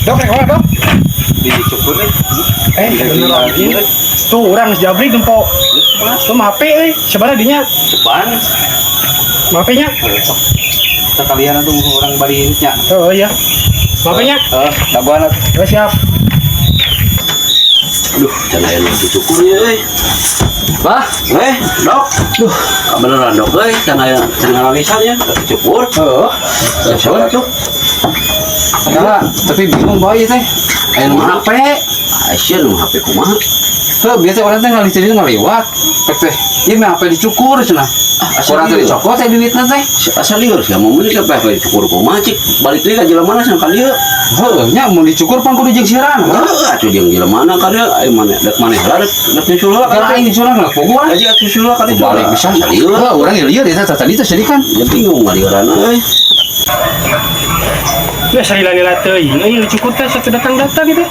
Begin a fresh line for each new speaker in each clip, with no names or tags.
Dok, rek mana, Dok?
Dicukur nih.
Eh, bener lagi. Tuh, urang geus jabrik nempo. Tuh HP euy, sebenarnya dinya
Ceban.
HP-nya.
Sekalian atuh orang bari nya.
Oh iya. HP-nya.
Heeh, dagoan atuh.
Oh, siap.
Aduh, can aya nu dicukur ieu euy.
Bah,
Eh, Dok. Duh, beneran Dok euy, can aya can ngalalisan ya, cukur.
heeh.
Siapa tuh?
Nah, tapi bingung bae teh. Aya nu HP.
Aisyah nu HP kumaha?
Heuh, biasa orang teh ngalis jadi ngaliwat. Pek teh, ieu mah HP dicukur cenah.
Ah,
Urang teh dicokot teh duitna teh.
Asa lieur sia mun meuli ka HP dicukur kumaha cik? Balik deui ka jelema mana ka dieu.
Heuh, nya mun dicukur pan kudu jeung sirana.
Heeh, atuh jeung jelema mana ka dieu? Ayo mana dek maneh heula dek dek nyusul heula
Kalau
ka
aing dicurang lah pogo ah.
Aja atuh nyusul heula ka dieu.
Balik bisa.
Asa lieur.
Heuh, urang lieur eta tadi teh sedih kan.
Ya bingung ngalieuran euy.
Udah salila-lila teuing euy dicukur teh satu datang-datang gitu.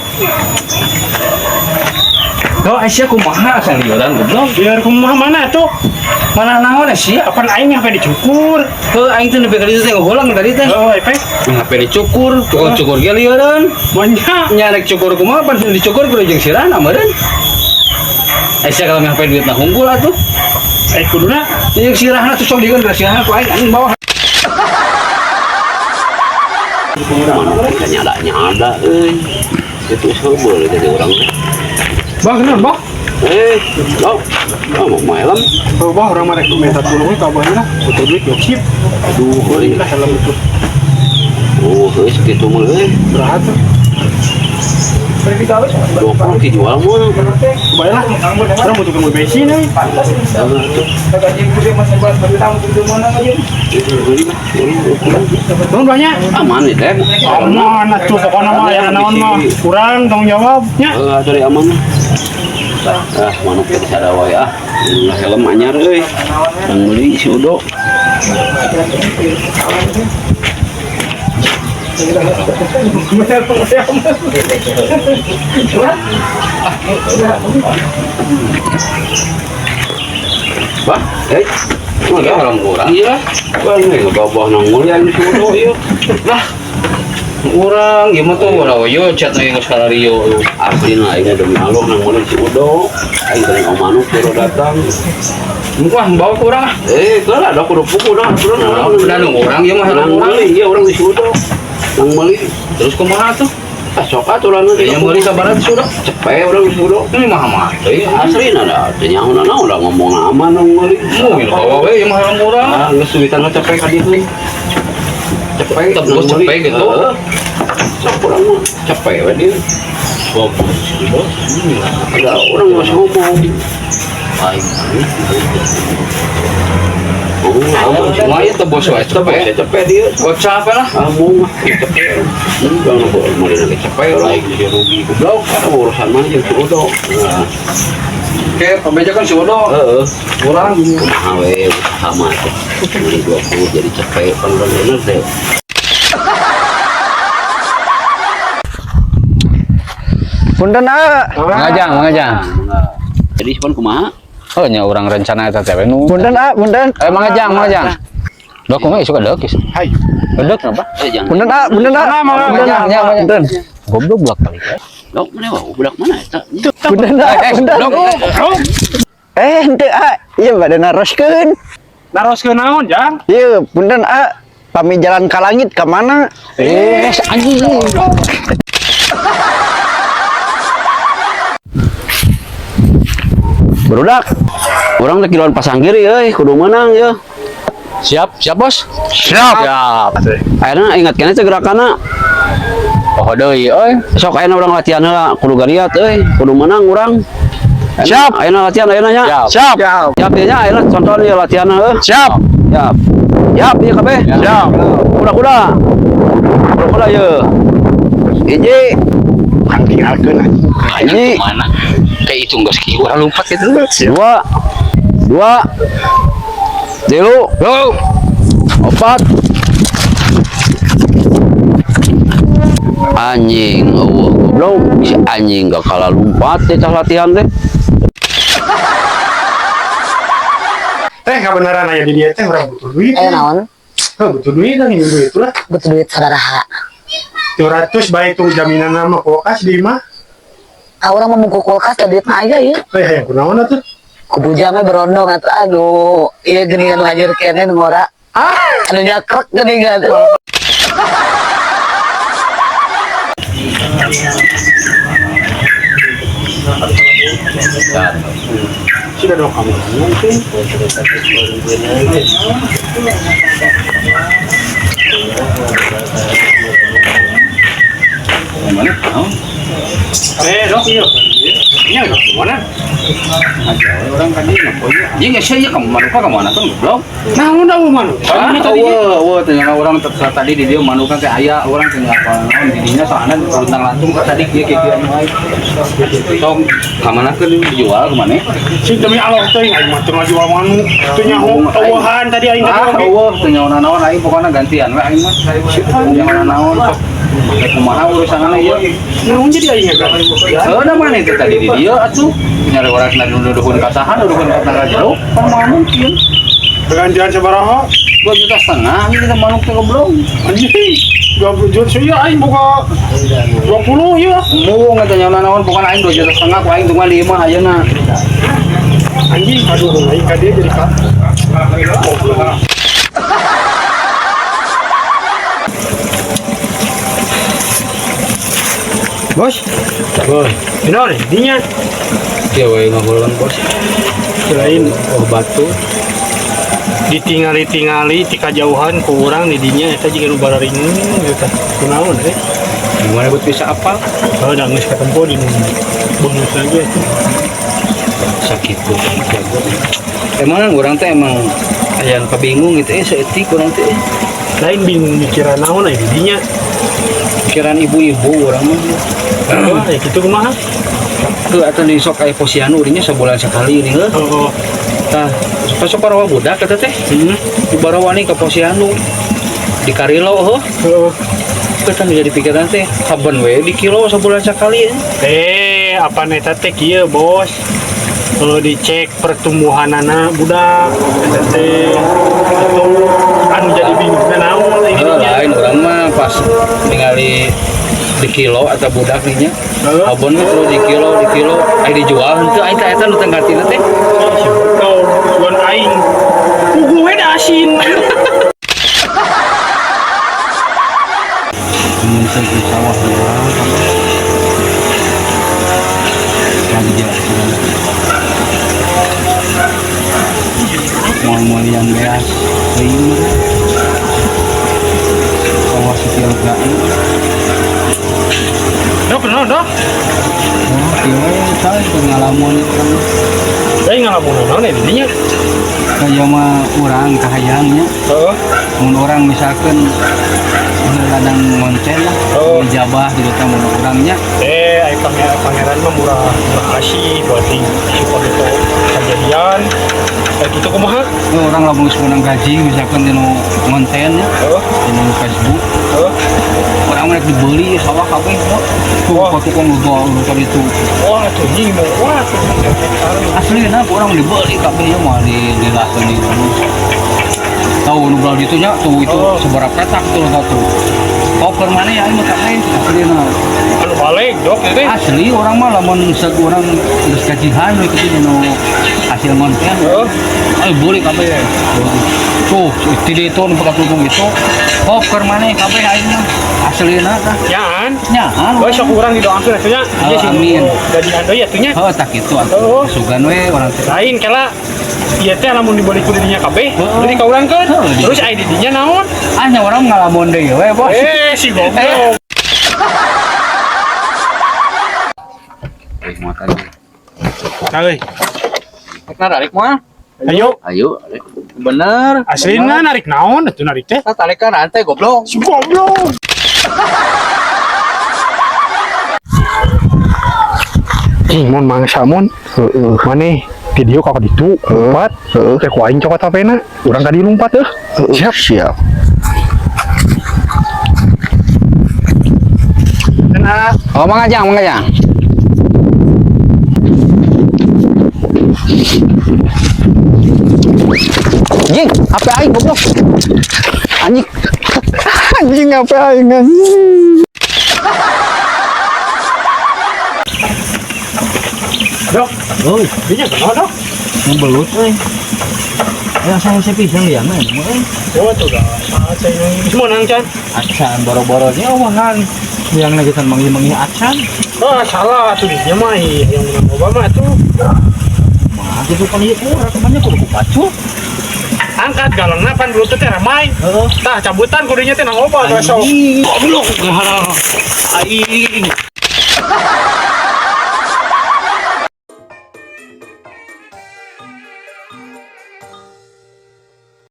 Dok, Aisyah kumaha asa lieuran goblok.
Biar kumaha mana tuh?
Mana naon Aisyah?
Apaan aing HP dicukur?
Heuh, aing teh nepi ka ditu teh ngoholang tadi teh.
Oh, HP.
HP dicukur, tukang cukur ge lieureun.
Banyak.
Nya rek cukur kumaha pan dicukur kudu jeung sirana meureun. Aisyah kalau HP duitna hungkul atuh.
Eh kuduna
Jeung sirahna tuh sok dieun sirahna ku aing anjing bawah.
Mana kita nyada-nyada euy. Itu seubeuh jadi urang teh.
Bah, kenal, Bah?
Eh, Dok. Oh, mau helm.
Oh, bah, orang mah rek minta tolong ka abah lah. Butuh duit gosip.
Aduh, euy.
Lah helm itu.
Oh, euy segitu mah euy.
Berapa tuh?
20 dijual mah.
Bae lah. Orang butuh kamu bensin euy. Nuhun banyak.
Aman nih teh.
Aman atuh pokona mah aya naon mah. Kurang tanggung jawabnya.
Heeh, sorry aman. Ah, manuk teh sada wae ah. Lah helm anyar euy. Yang beli si Udo. Bah, eh.
Mah helm urang.
Iya. Wah, ini ngebabah nang mulia ini si Udo ieu.
Lah, urang ieu mah tuh ulah we chat lagi geus kalario.
Asli lah ini demi Allah nang mulia si Udo. Aing teh manuk suruh datang.
Wah, bawa ke urang ah.
Eh, kelah ada kudu puku dah, kudu
Udah nunggu urang ieu mah helm
Nang
urang.
meuli, iya orang di Udo. Nang meuli.
Terus kumaha tuh?
Ah, sok atuh urang
Yang meuli sabaraha tuh sudah?
Cepet urang di Udo.
Ini mah mah teuing.
Asli nah da, teu nyaho naon udah ngomong aman nang meuli.
Mu bawa we ieu mah helm urang.
Ah, geus duitan mah cepet ka dieu. Cepet
Tebus
nang meuli.
cepet gitu.
Heeh. Sok urang mah cepet we dieu. Ada orang masih ngomong.
Aing.
Ngomong aman.
Lumayan tebus we
Cepet,
cepet.
cepet dia.
Gocap lah.
Ah, mau mah cepet. Enggak mau mau lagi cepet lah.
Aing jadi rugi.
Goblok, ada urusan mana jeung si Udo. Nah,
Oke, pembeja kan si Udo.
heeh.
Urang
Kumaha we usaha mah teh. Beli 20 jadi cepet kan urang bener teh.
Punten ah,
mangajang, mangajang.
Jadi pan kumaha?
Oh, nya urang rencana eta teh we nu.
punten ah, punten.
Eh, mangajang, mangajang. Dok kumaha isuk dok is.
Hai.
Dok kenapa?
Eh jangan.
Punten ah, punten ah. Punten ah, punten.
Goblok blak kali.
Dok mana wah budak mana eta?
Punten ah, punten.
Dok.
Eh, henteu ah, ieu bade naroskeun.
Naroskeun naon, Jang?
Ieu punten ah, pami jalan ka langit ka mana?
Eh, anjing.
Barudak. Urang teh kiloan pasanggiri euy, kudu meunang yeuh.
Siap, siap, Bos.
Siap.
Siap.
Ayeuna ingat keneh teh gerakanna.
Oh, deui euy.
Sok ayeuna urang latihan heula, kudu galiat euy, kudu menang urang.
Siap.
Ayeuna latihan ayeuna nya.
Siap.
Siap.
Siap ieu nya ayeuna contoh ieu latihan heuh.
Siap.
Siap. Siap ieu kabeh.
Siap.
Kuda-kuda. Kuda-kuda ieu. Hiji,
Ang tinggalkeun anjing.
hiji,
Mana? Kayak itu geus kieu urang lompat gitu.
dua, dua, tilu,
Go.
opat. Anjing, eueuh goblok, si anjing gak kalah lompat teh tah latihan teh.
Teh kabeneran aya di dieu teh urang butuh duit.
Eh naon?
Heuh, butuh duit lah, nginjem duit lah.
Butuh duit sabaraha.
200 bae tuh jaminan nama kulkas di mah.
Ah, urang mah muku kulkas tadi mah aya ieu.
Eh, hayang kunaon atuh?
Ku bujang we berondong atuh aduh. Ieu geuningan hanyur keneh nu ngora.
Ah,
Anu nyakrek geuningan.
Sudah dong kamu mungkin.
Mana? Naon?
Eh, dok, iya. Iya, dok, mana?
Aja we urang ka dieu nempo ieu. Anjing geus ieu ka manuka ka mana tuh goblok.
Nah, udah mana?
Ah, eueuh, eueuh teh nya urang tadi di dieu manuka teh aya urang teh apa naon di dinya soalna luntang lantung ka tadi kieu kieu wae. Sok ka mana keun dijual ka mana?
Sing demi Allah teh aing mah teu ngajual manuk. Teu nyaho eueuhan tadi aing tadi
Ah,
oge.
eueuh teu nyaho naon aing pokona gantian we aing mah. Nyaho naon sok. Rek kumaha urusanana ieu?
Naon jadi aing kan?
Heuh da mana itu tadi di dieu atuh. Nyari orang na nuduhun ka saha, nuduhun ka tangga jauh, kan moal mungkin.
Gantian sabaraha?
2,5 juta ini kita manuk teh goblok.
Anjing. 20 juta saya aing boga 20 ya.
Embung eta nyaho naon pokona aing 2,5 juta ku aing tungguan di imah ayeuna.
Anjing aduh aing ka dieu jadi ka. Goblok. Bos,
Bos,
benar dinya
kieu we ngahuleun bos.
selain
Oh batu.
ditingali-tingali ti kajauhan ku urang di dinya eta jiga nu bararingung gitu tah. Kunaon eh?
Gimana buat bisa apal?
Kalau da geus katempo di bonus lagi atuh.
Sakitu jago. Emang urang teh emang aya nu kabingung gitu saeutik urang teh.
Lain bingung mikiran naon aya di dinya.
Pikiran ibu-ibu urang mah.
Wah, ya kitu kumaha?
Heuh atuh di sok aya posyandu urinya sebulan sekali ini heuh.
Oh, oh.
Tah, sok parawa budak eta teh.
Hmm.
Di barawani ke posyandu. Di Karilo heuh.
Oh.
Kita jadi pikiran teh kapan we di kilo sebulan sekali ya.
Eh, apa neta teh kieu, Bos? Kalau dicek pertumbuhanana budak eta teh itu anu jadi bingungna naon ini
Eh,
nya.
lain urang mah pas ningali di kilo atau budak nih nya.
Heeh.
Abon we terus di kilo ai dijual henteu aing teh eta nu teu ngartina teh.
Kau tuan aing. Puguh we da asin.
Mun teu di sawah urang lagi moal-moal yang beas teuing mah. Sawah setiap legaan.
Dok, kenal dok.
Oh, kieu we sae pengalaman kan.
Saya ngalamun naon ya di dinya.
Kaya mah urang kahayangnya.
Heeh.
Mun orang misalkan ladang ngoncen lah,
Oh.
dijabah gitu teh mun urangnya.
Eh, ai pangeran pangeran mah murah murah kasih buat di support itu kejadian. Kayak gitu kumaha?
Eh, orang lamun geus meunang gaji misalkan dinu ngonten ya,
Heeh.
dinu Facebook,
Heeh.
urang mah rek dibeli sawah kabeh tuh. Tuh
Wah.
ka tukang loba urusan itu.
Wah, tuh anjing mau wah tuh.
Aslina urang dibeli kabeh ya mah di dilahkeun di tahu nu belah ditu nya tuh itu
Oh.
seberapa petak tuh satu. Koper mana ya aing mah kabeh aslina.
Anu balik dok teh.
Asli orang mah lamun seg urang geus gajihan we kitu dinu hasil ngonten.
Heeh.
Ayo boleh kabeh. Tuh, ti itu nu tukung itu. Koper maneh kabeh aing mah. Aslina tah.
Yaan.
Nyahan.
Oh, sok urang didoakeun atuh nya.
Oh,
Ieu sih
amin.
Gajian deui atuh nya.
Oh, tak kitu
Oh.
atuh. Sugan we urang teh.
Lain kela ieu teh lamun dibeli ku didinya kabeh,
Heeh.
beli ka urang keun.
Heeh, di-
Terus ai didinya naon?
Ah, nya urang ngalamun deui we, Bos.
Eh, si goblok.
Eh, motor.
Euy,
Narik moal?
ayo.
Ayo, ayo. Bener.
Aslina narik naon atuh narik teh?
Tah tarikan rantai goblok.
Si goblok. Mon mangsa mon.
Heeh.
Maneh video ka ditu lompat.
Heeh.
Teh ku aing cokot HP-na. Urang tadi lompat euh.
Siap, siap.
Nah,
Oh, Mang Ajang, Mang Ajang. Anjing, HP aing goblok. Anjing.
Anjing apa aing anjing.
Euy,
Dinya kenal dong.
belut euy. Ya saya saya pisang ya mah euy.
Oh, tuh dah. Saya semua nang can.
Acan boro-boronya awahan. Yang lagi san manggih-manggih acan.
Ah, salah tuh dinya mah ih, yang menang Obama tuh.
Mah gitu kan ieu kurang kemana kudu ku pacul.
Angkat galangna pan belut teh ramai.
Heeh.
Tah cabutan kudunya teh nang obat besok.
Anjing.
Goblok ngahalang. Aing.